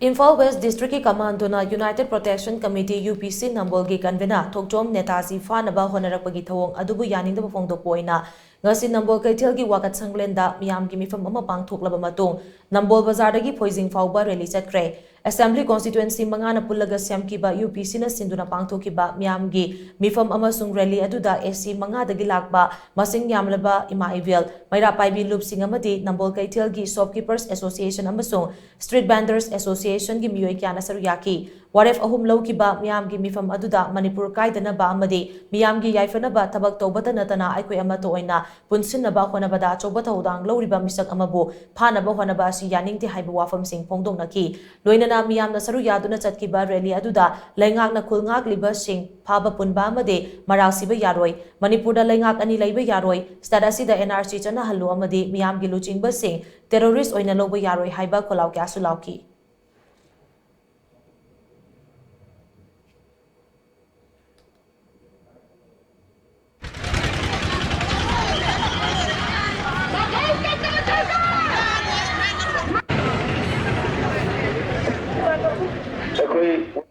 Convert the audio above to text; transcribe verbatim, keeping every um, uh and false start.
Imphal west ꯗꯤꯁꯇ꯭ꯔꯤꯛꯀꯤ ꯀꯃꯥꯟꯗꯨꯅ United Protection Committee, UPC, ꯅꯝꯕꯣꯜꯒꯤ ꯀꯟꯚꯦꯅꯔ ꯊꯣꯛꯆꯣꯝ ꯅꯦꯇꯥꯖꯤ ꯐꯥꯅꯕ ꯍꯣꯠꯅꯔꯛꯄꯒꯤ ꯊꯧꯑꯣꯡ ꯑꯗꯨꯕꯨ ꯌꯥꯅꯤꯡꯗꯕ ꯐꯣꯡꯗꯣꯛꯄ ꯑꯣꯏꯅ ꯉꯁꯤ ꯅꯝꯕꯣꯜ ꯀꯩꯊꯦꯜꯒꯤ ꯋꯥꯀꯠ ꯁꯪꯂꯦꯟꯗ ꯃꯤꯌꯥꯝꯒꯤ ꯃꯤꯐꯝ ꯑꯃ ꯄꯥꯡꯊꯣꯛꯂꯕ ꯃꯇꯨꯡ ꯅꯝꯕꯣꯜ ꯕꯖꯥꯔꯗꯒꯤ ꯐꯣꯏꯖꯤꯡ ꯐꯥꯎꯕ ꯔꯦꯂꯤ ꯆꯠꯈ꯭ꯔꯦ꯫ ꯑꯦꯁꯦꯝꯕ꯭ꯂꯤ ꯀꯣꯟꯁꯇꯤꯇ꯭ꯋꯦꯟꯁꯤ ꯃꯉꯥꯅ ꯄꯨꯜꯂꯒ ꯁꯦꯝꯈꯤꯕ UPCꯅ ꯁꯤꯟꯗꯨꯅ ꯄꯥꯡꯊꯣꯛꯈꯤꯕ ꯃꯤꯌꯥꯝꯒꯤ ꯃꯤꯐꯝ ꯑꯃꯁꯨꯡ ꯔꯦꯂꯤ ꯑꯗꯨꯗ AC ꯃꯉꯥꯗꯒꯤ ꯂꯥꯛꯄ ꯃꯁꯤꯡ ꯌꯥꯝꯂꯕ ꯏꯃꯥ ꯏꯕꯦꯜ, ꯃꯩꯔꯥ ꯄꯥꯏꯕꯤ ꯂꯨꯞꯁꯤꯡ ꯑꯃꯗꯤ ꯅꯝꯕꯣꯜ ꯀꯩꯊꯦꯜꯒꯤ Shopkeepers Association ꯑꯃꯁꯨꯡ Street Vendors Associationꯒꯤ ꯃꯤꯑꯣꯏ ꯀꯌꯥꯅ ꯁꯔꯨꯛ ꯌꯥꯈꯤ꯫ ꯋꯥꯔꯦꯞ ꯑꯍꯨꯝ ꯂꯧꯈꯤꯕ ꯃꯤꯌꯥꯝꯒꯤ ꯃꯤꯐꯝ ꯑꯗꯨꯗ ꯃꯅꯤꯄꯨꯔ ꯀꯥꯏꯗꯅꯕ ꯑꯃꯗꯤ ꯃꯤꯌꯥꯝꯒꯤ ꯌꯥꯏꯐꯅꯕ ꯊꯕꯛ ꯇꯧꯕꯇ ꯅꯠꯇꯅ ꯑꯩꯈꯣꯏ ꯑꯃꯠꯇ ꯑꯣꯏꯅ ꯄꯨꯟꯁꯤꯟꯅꯕ ꯍꯣꯠꯅꯕꯗ ꯑꯆꯧꯕ ꯊꯧꯗꯥꯡ ꯂꯧꯔꯤꯕ ꯃꯤꯁꯛ ꯑꯃꯕꯨ ꯐꯥꯅꯕ ꯍꯣꯠꯅꯕ ꯑꯁꯤ ꯌꯥꯅꯤꯡꯗꯦ ꯍꯥꯏꯕ ꯋꯥꯐꯝꯁꯤꯡ ꯐꯣꯡꯗꯣꯛꯅꯈꯤ꯫ ꯂꯣꯏꯅꯅ ꯃꯤꯌꯥꯝꯅ ꯁꯔꯨꯛ ꯌꯥꯗꯨꯅ ꯆꯠꯈꯤꯕ ꯔꯦꯂꯤ ꯑꯗꯨꯗ ꯂꯩꯉꯥꯛꯅ ꯈꯨꯜ ꯉꯥꯛꯂꯤꯕꯁꯤꯡ ꯐꯥꯕ ꯄꯨꯟꯕ ꯑꯃꯗꯤ ꯃꯔꯥꯜ ꯁꯤꯕ ꯌꯥꯔꯣꯏ, ꯃꯅꯤꯄꯨꯔꯗ ꯂꯩꯉꯥꯛ ꯑꯅꯤ ꯂꯩꯕ ꯌꯥꯔꯣꯏ, state ꯑꯁꯤꯗ NRC ꯆꯠꯅꯍꯜꯂꯨ ꯑꯃꯗꯤ ꯃꯤꯌꯥꯝꯒꯤ ꯂꯨꯆꯤꯡꯕꯁꯤꯡ terrorist ꯑꯣꯏꯅ ꯂꯧꯕ ꯌꯥꯔꯣꯏ ꯍꯥꯏꯕ ꯈꯣꯜꯂꯥꯎ ꯀꯌꯥꯁꯨ ꯂꯥꯎꯈꯤ꯫ ꯑꯩꯈꯣꯏ